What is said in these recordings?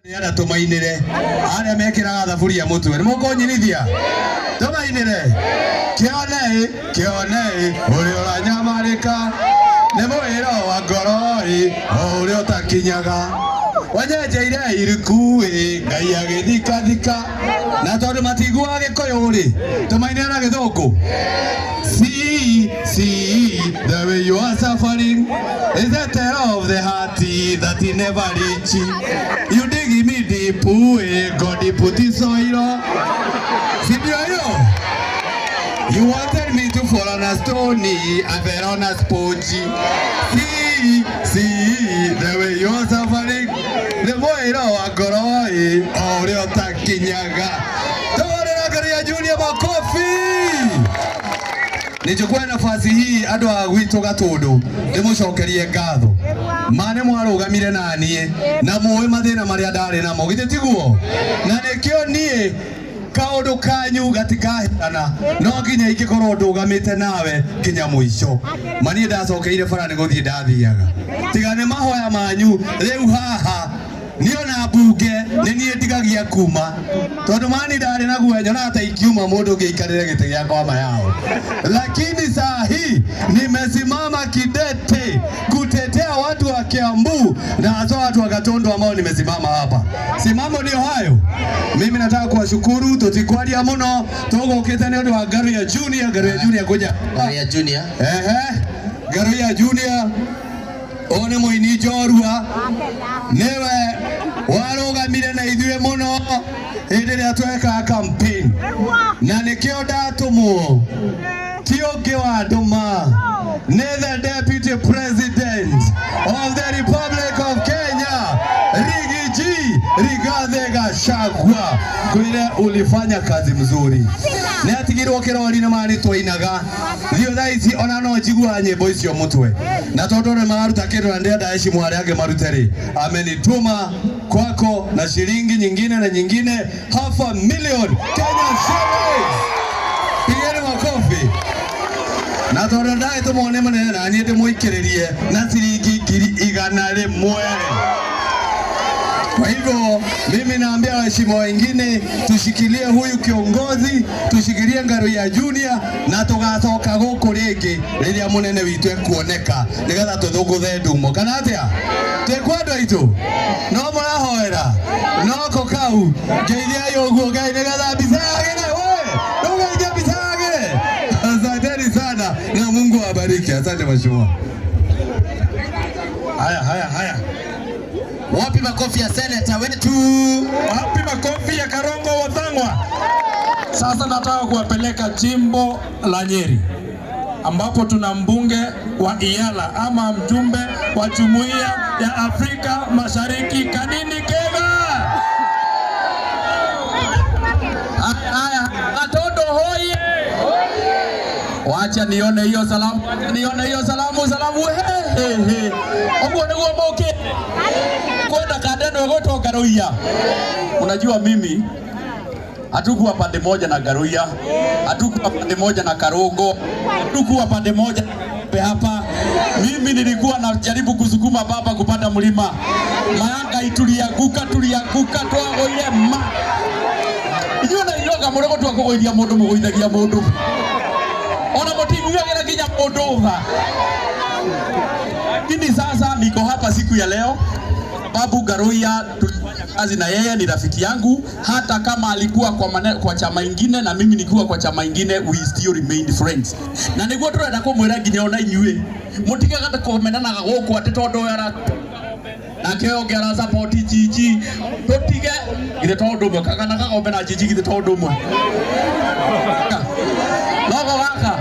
Ndĩrenda tũmainĩre arĩa mekĩraga thaburia mũtwe nĩ mũkũnyinithia tũmainĩre kĩonei kĩonei ũrĩa ũranyamarĩka nĩ mwĩro wa ngoro-ĩ o ũrĩa ũtakinyaga wanyenjeire iriku-ĩ Ngai agĩthikathika na tondũ matiguaga gĩkũyũ-rĩ tũmainĩre na gĩthũngũ. See, see the way you are suffering is the terror of the heart that he never reach. You dig me deep, God put his soil. Si ndio hiyo? You wanted me to fall on a stone, I fell on a sponge. See, see the way you are suffering. Nĩ mwĩro wa ngoro ĩ, o ũrĩa ũtakinyaga. Tũhũrĩre Ngaruiya Junior makofi. Nichukue nafasi hii andũ a gwitũ Gatũndũ ndĩmũcokerie ngatho ma nĩ mwarũgamire na niĩ na mũĩ mathĩna marĩa ndarĩ namo githĩ tiguo na nĩkĩo niĩ kaũndũ kanyu gatikahĩtana no nginya ingĩkorwo ndũgamĩte nawe nginya mũico ma niĩ ndacokeire bara nĩ gũthiĩ ndathiaga tiga nĩ mahoya manyu rĩu haha niĩ ona mbunge nĩ niĩ ndigagia kuma tondũ mani ndarĩ na guoya nyonaga ta ingiuma mũndũ ũngĩ aikarĩre gĩtĩ gĩakwa mayao lakini saa hii nimesimama kidete kutetea watu wa Kiambu na hasa watu wa Gatundu ambao nimesimama hapa. Simamo ndio hayo. Mimi nataka kuwashukuru tutikwaria muno tugukite nĩ ũndũ wa Ngaruiya Junior, Ngaruiya Junior kuja. Ngaruiya Junior. Ehe. Ngaruiya Junior ũyũ nĩ mũini njorua nĩwe warũgamire na ithuĩ mũno hĩndĩ ĩrĩa twekaga campaign na nĩkĩo ndatũmwo ti ũngĩ wandũma nĩ the deputy president of the Republic of Kenya Riggy G Rigathi Gachagua kwire ulifanya kazi mzuri nĩ atigirwo kĩrori nĩ mani twainaga thiũ thaa ici ona no njiguaga nyĩmbo icio mũtwe na tondũ nĩ mararuta kĩndũ na ndĩrenda heshimu arĩa angĩ marute rĩ amenituma kwako na shilingi nyingine na nyingine half a million Kenya shillings. Pigeni makofi. Na tondũ ndagĩtũmwo nĩ mũnene na niĩ ndĩmũikĩrĩrie na ciringi 100,000. Kwa hivyo mimi naambia waheshimiwa wengine tushikilie huyu kiongozi, tushikilie Ngaruiya Junior na tugacoka guku ringi riria munene witu ekuoneka nigetha tuthunguthe ndumo kana atia twikwo andu aitu no murahoera noko kau ngeithiai uguo Ngai nigetha mbica yagire we ndugeithie mbica yagire. Asanteni sana na Mungu awabariki. Asante mheshimiwa. Haya, haya, haya. Wapi makofi ya seneta wetu? Wapi makofi ya Karongo Wathangwa? Sasa nataka kuwapeleka jimbo la Nyeri ambapo tuna mbunge wa Iyala ama mjumbe wa Jumuiya ya Afrika Mashariki Kanini Kega. Haya, haya, Gatundu hoye! Wacha nione hiyo salamu, wacha nione hiyo salamu, salamu he he he. Ũguo nĩguo mũkĩte kwenda kanda ĩno ĩgwĩtwo Ngaruiya. Unajua mimi hatukuwa pande moja na Ngaruiya, hatukuwa pande moja na Karungo, hatukuwa pande moja na hapa. Mimi nilikuwa najaribu kusukuma baba kupanda mlima. Mayanga tulianguka, tulianguka twagoire ma inyuĩ na inyuĩ anga mũrĩ gũtua kũgũithia mũndũ mũgũithagia mũndũ ona mũtiguagĩra nginya mũndũ tha. Lakini sasa niko hapa siku ya leo sababu Ngaruiya tulifanya kazi na yeye, ni rafiki yangu, hata kama alikuwa kwa chama ingine na mimi nikiwa kwa chama ingine, we still remained friends. Na niguo turenda kumwira nginya ona inyuĩ mũtigaga kũmenanaga gũkũ atĩ tondũ ũyũ ara nake ũyũ ũngĩ ara support Jiji tũtige githĩ to ũndũ ũmwe kagana kagombe na Jiji githĩ to ũndũ ũmwe nogo gaka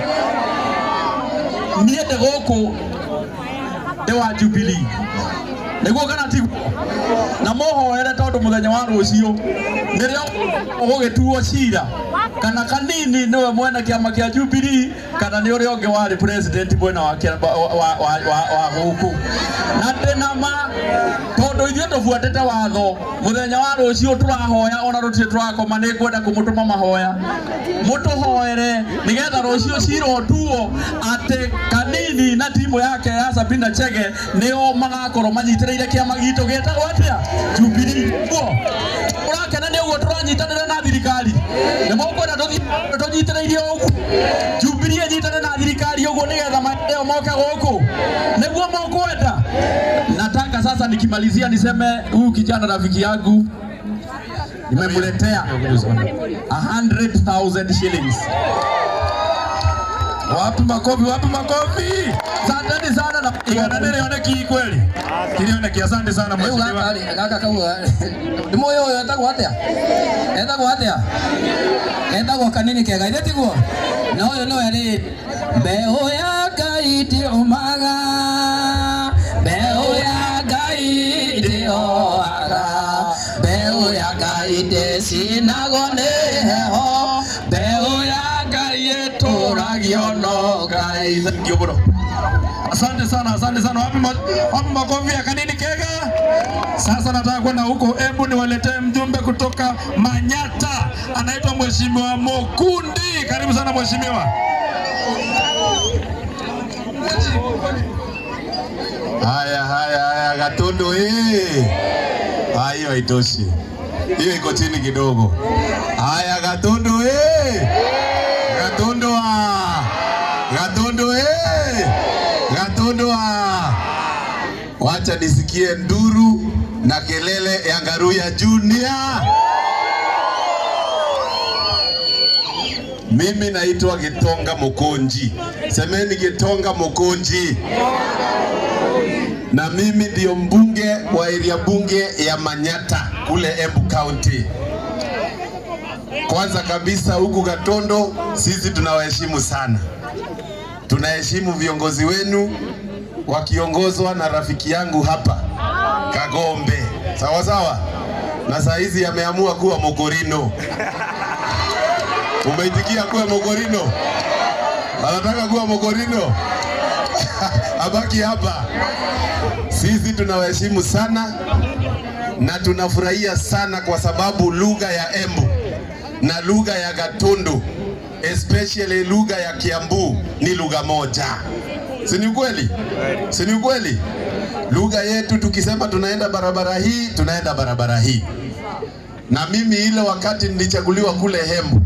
niĩ ndĩ gũkũ ndĩ wa Jubilee nĩguo kana tiguo na mũhoere tondũ mũthenya wa rũciũ nĩrĩo ũgũgĩtuo cira kana Kanini nĩwe mwene kĩama kĩa Jubilee kana nĩ ũrĩa ũngĩ warĩ president mwena wa gũkũ na ndĩna ma tondũ ithuĩ tũbuatĩte watho mũthenya wa rũciũ tũrahoya ona rũtirĩ tũrakoma nĩ ngwenda kũmũtũma mahoya mũtũhoere nĩgetha rũciũ cira ũtuo atĩ Kanini Kanini na timu yake ya Sabina Chege nio magakorwo manyitĩrĩire kĩama gitũ gĩtagwo atĩa Jubilee. Guo ũrakena nĩ ũguo tũranyitanĩra na thirikari, nĩ mũkwenda tũnyitĩrĩire ũguo Jubilee ĩnyitane na thirikari ũguo nĩgetha maendeleo moke gũkũ, nĩguo mũkwenda. Nataka sasa nikimalizia niseme huyu kijana rafiki yangu nimemletea 100,000 shillings. Wapi makofi, wapi makofi? Asanteni sana na Igana nĩrĩoneki kweli? Tirĩoneki, asante sana Rĩu mheshimiwa. gaka rĩ, gaka kauga nĩ mũĩ ũyũ etagwo atĩa? Etagwo atĩa? Etagwo Kanini Kega, ithe tiguo? Na ũyũ nĩwe rĩ, mbeũ ya Ngai ndĩũmaga, mbeũ ya Ngai ndĩoaga, mbeũ ya Ngai ndĩcinagwo nĩ heho, mbeũ ya Ngai ĩtũragio no Ngai. Thank you mũno. Asante sana, asante sana. Wapi, wapi makofi ya Kanini Kega? Sasa nataka kwenda huko Embu niwaletee mjumbe kutoka Manyata, anaitwa Mheshimiwa Mokundi. Karibu sana mheshimiwa. Haya, haya, haya, Gatundu hii. Ah, hiyo haitoshi, hiyo iko chini kidogo. Haya, Gatundu hii, Gatundu ah, Gatundu hii, Gatundu ah. Wacha nisikie nduru na kelele ya Ngaruya Junior. Mimi naitwa Gitonga Mukunji. Semeni Gitonga Mukunji. Na mimi ndio mbunge wa area bunge ya Manyata kule Embu County. Kwanza kabisa huku Gatondo sisi tunawaheshimu sana, tunaheshimu viongozi wenu wakiongozwa na rafiki yangu hapa Kagombe, sawa sawa. Na saa hizi ameamua kuwa Mokorino. Umeitikia kuwa Mokorino? Anataka kuwa Mokorino? Abaki hapa. Sisi tunawaheshimu sana na tunafurahia sana kwa sababu lugha ya Embu na lugha ya Gatundu especially lugha ya Kiambu ni lugha moja, si ni kweli? Si ni kweli? Lugha yetu tukisema tunaenda barabara hii, tunaenda barabara hii. Na mimi ile wakati nilichaguliwa kule Embu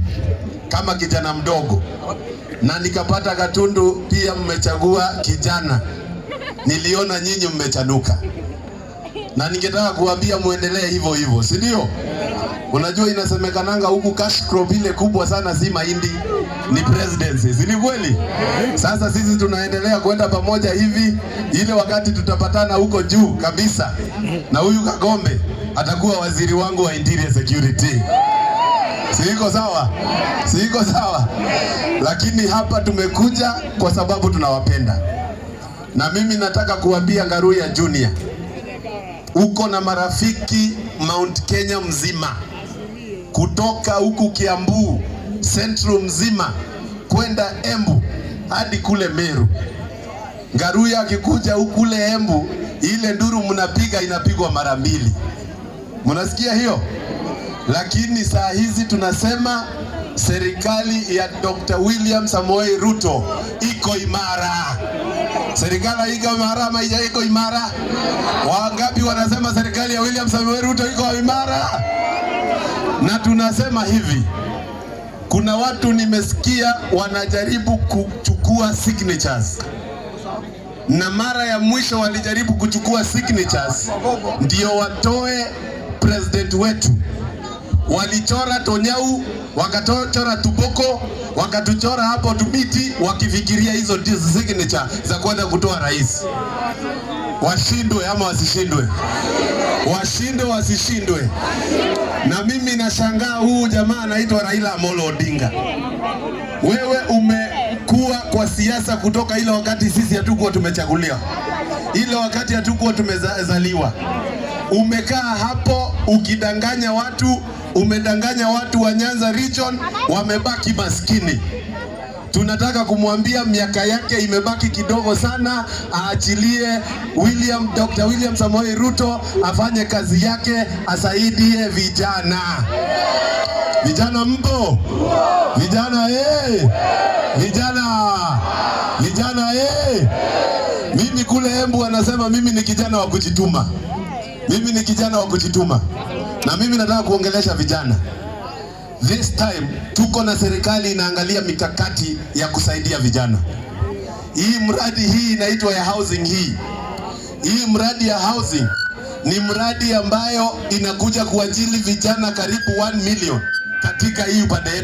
kama kijana mdogo na nikapata Gatundu pia mmechagua kijana, niliona nyinyi mmechanuka, na ningetaka kuambia muendelee hivyo hivyo, si ndio? Unajua inasemekananga huku cash crop ile kubwa sana si mahindi, ni presidency, si ni kweli? Sasa sisi tunaendelea kwenda pamoja hivi, ile wakati tutapatana huko juu kabisa, na huyu Kagombe atakuwa waziri wangu wa interior security. Si iko sawa? Si iko sawa? Lakini hapa tumekuja kwa sababu tunawapenda, na mimi nataka kuambia Ngaruya Junior, uko na marafiki Mount Kenya mzima, kutoka huku Kiambu Central mzima kwenda Embu hadi kule Meru. Ngaruya akikuja huku kule Embu, ile nduru mnapiga inapigwa mara mbili. Mnasikia hiyo? Lakini saa hizi tunasema serikali ya Dr. William Samoei Ruto iko imara. Serikali iko imara ama iko imara? Wangapi wanasema serikali ya William Samoei Ruto iko imara? Na tunasema hivi, kuna watu nimesikia wanajaribu kuchukua signatures, na mara ya mwisho walijaribu kuchukua signatures ndio watoe president wetu. Walichora Tonyau, wakachora Tuboko, wakatuchora hapo Tumiti, wakifikiria hizo ndizo signature za kwenda kutoa rais. Washindwe ama wasishindwe? Washindwe wasishindwe? Na mimi nashangaa huu jamaa anaitwa Raila Amolo Odinga. Wewe umekuwa kwa siasa kutoka ile wakati sisi hatukuwa tumechaguliwa, ile wakati hatukuwa tumezaliwa. Umekaa hapo ukidanganya watu, umedanganya watu wa Nyanza region, wamebaki maskini. Tunataka kumwambia miaka yake imebaki kidogo sana, aachilie Dr. William Samoei Ruto afanye kazi yake, asaidie vijana. Vijana mpo? Vijana eh! Vijana, vijana eh! Mimi kule Embu anasema mimi ni kijana wa kujituma. Mimi ni kijana wa kujituma, na mimi nataka kuongelesha vijana. This time tuko na serikali inaangalia mikakati ya kusaidia vijana. Hii mradi hii inaitwa ya housing hii. Hii mradi ya housing ni mradi ambayo inakuja kuajiri vijana karibu 1 million katika hii upande yetu.